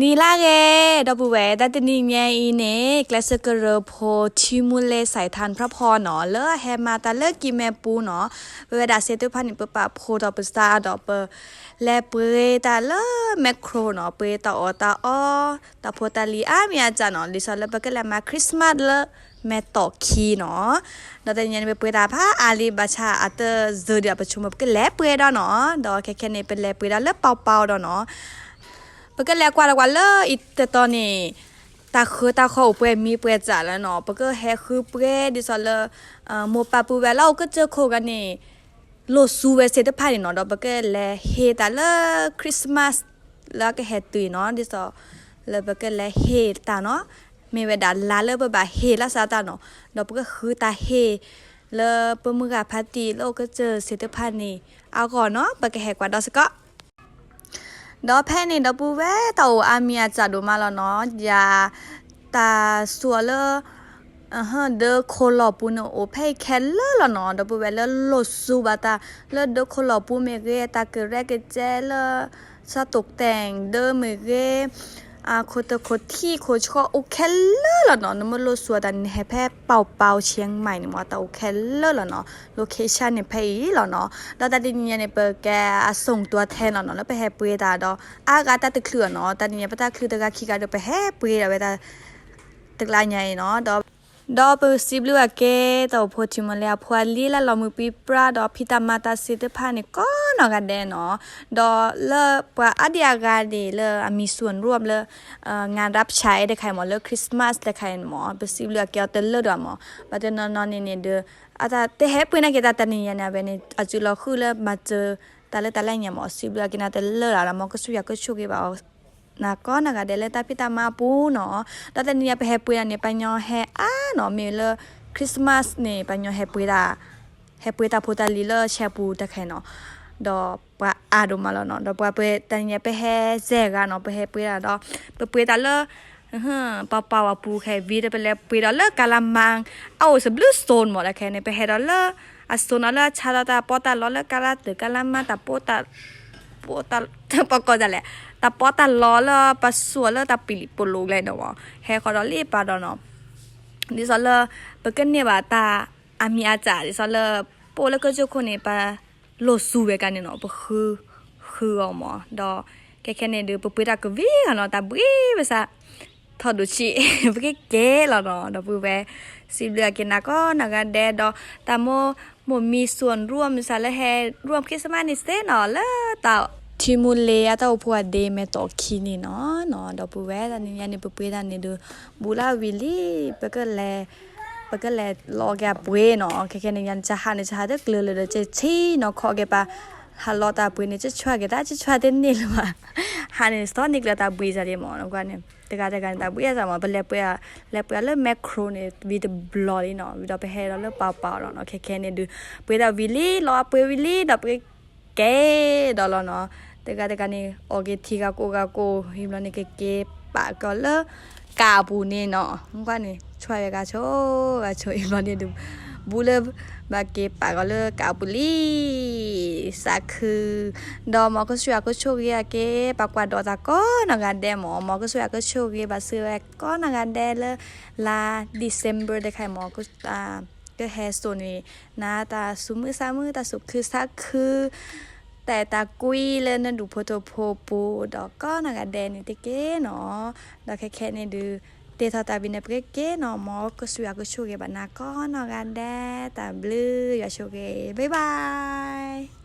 နံၤလၢဂ့ၤ ဒီပုၢ်ဝဲၢ်, တၢ်တနံၤညါအံၤန့ၣ် ကျဲးစၢးကရၢဖိ ထံမူလ့ စဲးထၣ်ဖြၣ်ဖီနီၤ လၢအဟဲမၤတၢ်လၢကံၢ်မဲပူၤနီၤ, ပဝဲဒၣ်စ့တဖၣ်န့ၣ် ပပာ်ဖှိၣ်ထီၣ်ပသးဒီး ပလဲၤပှ့ၤတၢ်လၢ Makro နီၤ, ပှ့ၤတၢ်အီၣ်တၢ်အီ တၢ်ဖိတၢ်လံၤအါမံၤအါစှၤနီၤ, ဒ်သိးလၢပကလဲၤမၤ Christmas လၢ မဲာ်တီၢ်ခံနီၤ. ဒီးတနံၤညါန့ၣ် ပပှ့ၤတၢ်ဖးအါလံ ဘၣ်ဆၣ်အတစၢၤဒံးအပဆိကမိၣ် ပကလဲၤပှ့ၤဒီးနီၤ, ဒီးခဲခဲန့ၣ် ပလဲၤပှ့ၤဒီးလၢပီပီဒီးနီၤ. ပကလဲၤကွၢ်တကွၢ်လၢအံၤတတီၤန့ၣ် တၢ်ဃၢတၢ်ဃီအိၣ်ပှဲၤမံၤပှဲၤစှၤလၢနီၤ, ပကဟဲဃုပှ့ၤဒ်သိးလၢ မိၢ်ပၢ်ပုၢ်ဝဲၢ်လၢအိၣ်ကစၢၢ်ခိၣ်ဂၤန့ၣ် လိၣ်စူဝဲစ့တဖၣ်န့ၣ်နီၤ, ဒီးပကလဲၤဟ့ၣ်တၢ်လၢ Christmas လၢအကဟဲတုၤအံၤနီၤ, ဒ်သိးလၢပကလဲၤဟ့ၣ်တၢ်နီၤ, မ့ၢ်ဝဲဒၣ်လါလၢပဘၣ်ဟ့ၣ်လၢစးတၢ်နီၤ, ဒီးပကဃုတၢ်ဟ့ၣ်လၢပမုၢ်ဂၤဖါတံၢ်လၢအိၣ်ကစၢၢ်စ့တဖၣ်န့ၣ်အဂီၢ်နီၤ, ပကဟဲကွၢ်ဒီးစ့ၢ်ကီး ဒီးဖဲန့ၣ် ဒီပုၢ်ဝဲၢ်တၢ်အိၣ်အါမံၤအါစှၤဒိၣ်မးလီၤနီၤ, ယၤ တၢ်စူၤအီၤလၢ ဒၢခိၣ်လီၢ်ပူၤန့ၣ်အိၣ်ဖဲအံၤခဲလၢာ်လီၤနီၤ, ဒီပုၢ်ဝဲၢ်လၢလိၣ်စူဘၣ်တၢ် လၢဒၢခိၣ်လီၢ်ပူၤမ့ၢ်ဂ့ၤ တၢ်ကရဲကကျဲလၢ စးတိၢ်တဲၣ်ဒၢမ့ၢ်ဂ့ၤ ခိၣ်တခိၣ်ထံခိၣ်ဆှီအိၣ်ခဲလၢာ်လီၤနီၤ, နမ့ၢ်လိၣ်စူအီၤတၢ်န့ၣ် နဟဲဖဲ ပေါက်ပေါက် ရှဲမၢ်န့ၣ်မ့ၢ် တၢ်အိၣ်ခဲလၢာ်လီၤနီၤ, location န့ၣ်ဖဲအံၤလီၤနီၤ, ဒီးတၢ်တနံၤညါန့ၣ် ပကဲအစိန်တွဲထဲနီၤနီၤ လၢပဟဲပှ့ၤတၢ်ဒီး အါဂၤတၢ်တချုးအီၤနီၤ, တၢ်တနံၤညါပတၢ်ချုးတဂၤခံဂၤဒီး ပဟဲပှ့ၤဒၣ်ဝဲတၢ် တကျါညါအံၤနီၤ, ဒီး ဒီးပစံးဘျုးအက့ တၢ်အိၣ်ဖှိၣ်ထံမူလ့အဖိအလံၤလၢလီၤမုၢ်ပြံပြါ ဒီးဖံးတၢ်မၤတၢ်စ့တဖၣ်န့ၣ် ကိးနီၢ်ဂၤဒဲးနီၤ, ဒီးလၢပှၤအါဒံအါဂၤန့ၣ် လၢအမံၤစူၣ်ရိၣ်လၢ งานรับใช้ တခါအံၤမ့ၢ် လၢ Christmas တခါအံၤန့ၣ်မ့ၢ် ပစံးဘျုးအက့ၤအီၤတလၢာ်ဒီးမ့ၢ် ဘၣ်တနီၤနီၤန့ၣ်န့ၣ်ဒီး အတၢ်တဟဲပှ့ၤနာ်က့ၤတၢ်တနံၤညါန့ၣ် အဝဲန့ၣ် အစုလီၤဃုလၢမၤစၢၤတၢ်လၢတၢ်လၢညါမ့ၢ် စံးဘျုးအက့ၤနၤတလၢာ်ဒီး မ်ကစၢ်ယွၤကဆိၣ်ဂ့ၤဘၣ်အီၤ နၤကိးနီၢ်ဂၤဒဲးလၢတၢ်ဖံးတၢ်မၤအပူၤနီၤ, ဒီးတနံၤညါပဟဲပှ့ၤတၢ်န့ၣ် ပှၤညီဟဲအါနီၤ, မ့ၢ်လၢ Christmas န့ၣ် ပှၤညီဟဲပှ့ၤတၢ် ဟဲပှ့ၤတၢ်ဖိတၢ်လံၤလၢဆဲပူၤတခါနီၤ, ဒီးပှၤအါဒိၣ်မးလီၤနီၤ, ဒီးပှၤပှ့ၤတနံၤညါပဟဲစဲးဂၤနီၤ, ပဟဲပှ့ၤတၢ်ဒီး ပပှ့ၤတၢ်လၢ ပီပီအပူၤခဲအံၤ ဝံၤဒီးပလဲၤပှ့ၤဒီးလၢကါလါမါ အအိၣ်စဘျုးစိၣ်မ့ၢ်တခါန့ၣ် ပဟဲဒီးလၢ အစိၣ်နီၤလၢအဆါဒီးတၢ်ပီးတၢ်လီလၢကါလါတုၤကါလါမါ တၢ်ပီးတၢ် ပီးတၢ် ပီးကီးဒ်လဲၣ် တၢ်ပီးတၢ်လီလၢပစိၣ်အီၤလၢတၢ်ပံာ်လံာ်ပလိာ်ကျဲနီၤ, ဟဲဃီဒီးလံပာ်ဒီးနီၤ, ဒ်သိးလၢ ပကန့ၢ်ဘၣ်တၢ်အါမံၤအါစှၤ ဒ်သိးလၢ ပအိၣ်လၢကစၢၢ်ခိၣ်န့ၣ် ပလိၣ်စူဝဲကါန့ၣ်နီၤ ပဃု ဃုအီၤမ့ၢ် ဒီး ခဲခဲန့ၣ်ဒုး ပပှ့ၤတၢ်ကဝံၤဂၤနီၤ တၢ်ဘှံးပစး ထီၣ်ဒိၣ်ဆံး ပကကဲလီၤနီၤ ဒီပုၢ်ဝဲၢ် စံးဘျုးအက့ၤနၤကိးနီၢ်ဂၤဒဲးဒီး တၢ်မိၢ်မိၢ်မံၤစိၣ်ရိၣ်မုၢ်စၢ်လၢဟဲရိၣ် Christmas န့ၣ်သ့နီၤ လၢတၢ် ထံမူလ့အတၢ်အိၣ်ဖှိၣ်အဒ့မဲာ်တီၢ်ခံန့ၣ်နီၤ, ဒီပုၢ်ဝဲၢ် တနံၤညါန့ၣ် ပပှ့ၤတၢ်န့ၣ်ဒုး ဘူးလၢဝံၤလံ ပကလဲၤ ပကလဲၤလီၤက့ၤအပှ့ၤနီၤ, ခဲခဲန့ၣ်ညါန့ၣ် ကဟးန့ၣ် ကဟးတကျၢၤလၢၤဒီး ကဆံးနီၤခီက့ၤပာ် ဟးလီၤတၢ်ပှ့ၤန့ၣ် ကဆှၣ်က့ၤတၢ် ကဆှၣ်တန့ၢ်လၢၤဘၣ်, ဟးန့ၣ် စီၤန့ၢ်ကျၢၤတၢ်ဘှံးစၢ်ဒံးမ့ၢ် နကွၢ်န့ၣ် တဂၤတဂၤန့ၣ် တၢ်ဘှံးစၢ်မ့ၢ် ပလဲၤပှ့ၤ လဲၤပှ့ၤလၢ Makro န့ၣ် ဝံၤတဘျီလံနီၤ, ဝံၤဒီးပဟဲဒီးလၢပာ်ပာ်လီၤနီၤ, ခဲခဲန့ၣ်ဒုး ပှ့ၤတၢ်ဝံၤလံ လီၤအပှ့ၤဝံၤလံ ဒီးပက ကဲဒီးလီၤနီၤ, တဂၤတဂၤန့ၣ် အီၣ်က့ၤထံဂၤကိးဂၤကိး ဟံးဘျီန့ၣ် ကက့ၤပာ်ကီၤလၢ ကးပူၤန့ၣ်နီၤ, ကွၢ်န့ၣ် ဆွဲဂၤဆိ ဂၤဆိ ဟံးဘျီန့ၣ်ဒုး ဘူးလၢ ဘၣ်က့ၤပာ်ကီၤလၢကးပူၤလံ စးခု, ဒီးမ်ကစၢ်ယွၤကဆိၣ်ဂ့ၤအက့ၤ ပှၤကွၢ်ဒီးတၢ်ကိးနီၢ်ဂၤဒဲးမ့ၢ် မ်ကစၢ်ယွၤကဆိၣ်ဂ့ၤဘၣ်စၢၤဝဲကိးနီၢ်ဂၤဒဲးလၢ လါ December တခါအံၤမ့ၢ် ကဟဲစိာ်န့ၢ် နၤတၢ်သူၣ်မုာ်သးမုာ် တၢ်သူၣ်ခုသးခု တၢ်အဲၣ်တၢ်ကွံလၢနဒူၣ်ဖိထၢဖိပူၤ ဒီးကိးနီၢ်ဂၤဒဲးန့ၣ်တက့ၢ်နီၤ, ဒီးခဲခဲန့ၣ်ဒုး တ့ထီၣ်တၢ်ဘံၣ်န့ၣ် ပကက့ၤနီၤ, မ်ကစၢ်ယွၤကဆိၣ်ဂ့ၤဘၣ်နၤကိးနီၢ်ဂၤဒဲး, တၢ်ဘျုးယွၤဆိၣ်ဂ့ၤ, bye bye.